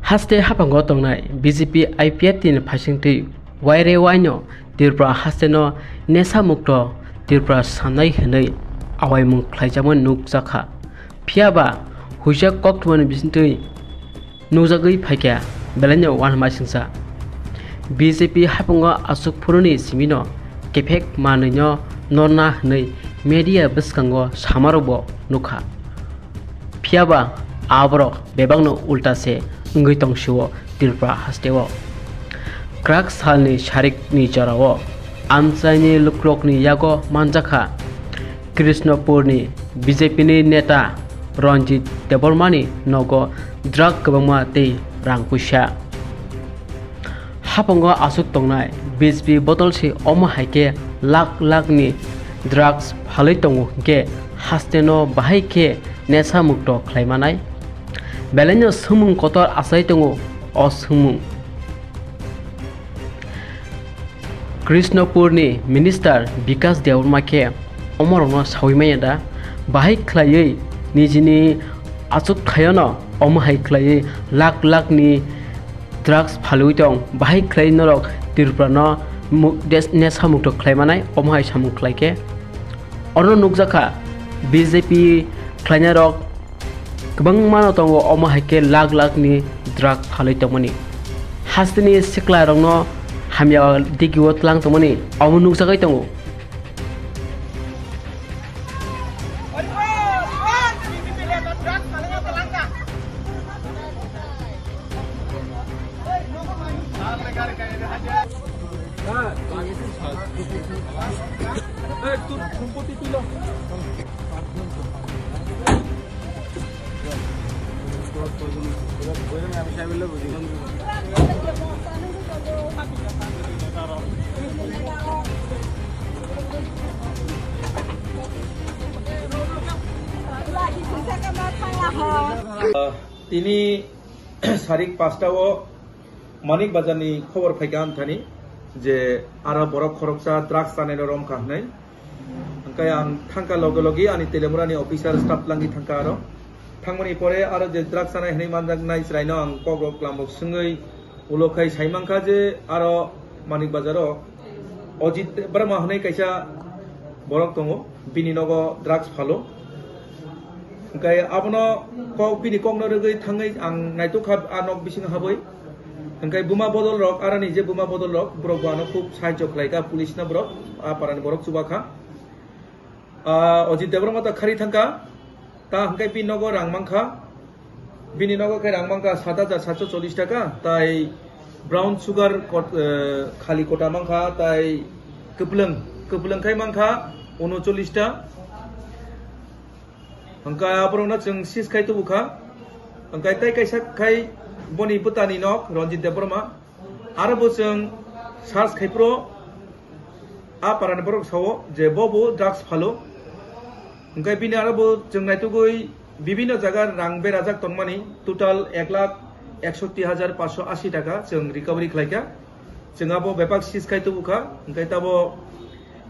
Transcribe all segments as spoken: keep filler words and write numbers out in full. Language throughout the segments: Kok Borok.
Haste haphango tongnai B J P I P F T ni phaisingtwi waire waino Tripura haste no nesa mukto Tripura sanai hwnwi awaimung khlaijakmani nukjakha. Phiyaba huijak koktwmani bisingtwi nukjagwi phaikha belaino uanama singsa. B J P haphango aswk phuruni simino kephek manwino norna hwnwi media bwskango samarokbo nukha. Phiyaba aborok bebakno ulta se wngwi tongsio Tripura hasteo. Kwrak salni sarikni jorao amchaini lukurokni yago manjakha Krishnapurni B J P ni neta Ranjit Debbarmani nogo drug kwbangma tei rang puisa. Haphango aswk tongnai B J P bodol se omo hai khe lakh lakh ni drugs phalwi tongo hinkhe haste no bahai khe nesa mukto khlai manai. Belaino swngmung kotor achai tongo o swngmung. Krishnapurni minister Bikas Debbarma khe omorokno saui manya da, bahai khlaiwi nijini achuk thaiono omo hai khlaiwi lakh lakh ni drugs phalwi tong, bahai khlaiwi norok Tripura no mu-, des-, ne samung tok khlai manai, omo hai samung khlai khe. Oro nukjakha B J P khlainai rok kwbangma no tongo, omo hai khe lakh lakh ni drug phalwi tongmani. Hasteni sikla rokno hamya digi o tlang tongmani omo nukjagwi tongo. Tini sarik pasta o Manik Bazar ni khobor phaikha ang thani je aro borok khoroksa drugs chanai no romkha hwnwi. Hwnkhe ang thangkha loge loge ani Telemura ni officer staff langwi thangkha aro. Thangmani pore aro je drugs chanai hwnwi manjaknai chwraino ang kok rok lambo swngwi ulo khai sai mankha je aro Manik Bazar o Ojit Debbarma hwnwi kaisa borok tongo, bini nogo drugs phalo. Hwnkhe abono kok, bini kokno rwgwi thangwi ang naitokha a nok bisingo habwi. Hwnkhe buma bodol rok, aroni je buma bodol rok, borok bo ano khub sahajyo khlaikha, police no borok, a parani borok chubakha. Ah, Ojit Debbarma ta khari thangkha, ta hwnkhe bini nogo rang mankha. Bini nogo khe rang mankha sat hajar satso chollish taka, tai brown sugar kot-, eh, khali kota mankha, tai kwplwng, kwplwng khai mankha unocholish ta. Hwnkhe aborokno chwng seize khai tubukha. Hwnkhe tai kaisa khai boni bwtani nok Ranjit Debbarma. Aro bo chwng search khai phuru a parani borok sao je bo bo drugs phalo. Hwnkhe bini aro bo chwng naitugwi bibinno jaga rang berajak tongmani total ek lakh eksotti hajar paanso ashi taka chwng recovery khlaikha. Chwng abo bebak seize khai tubukha. Hwnkhe tabo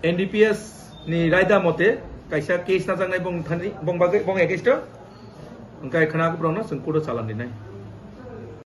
N D P S ni raida mote kaisa case najaknai bong thani, bong bagwi, bong against o. Hwnkhe khwna borokno chwng court o chalan rinai.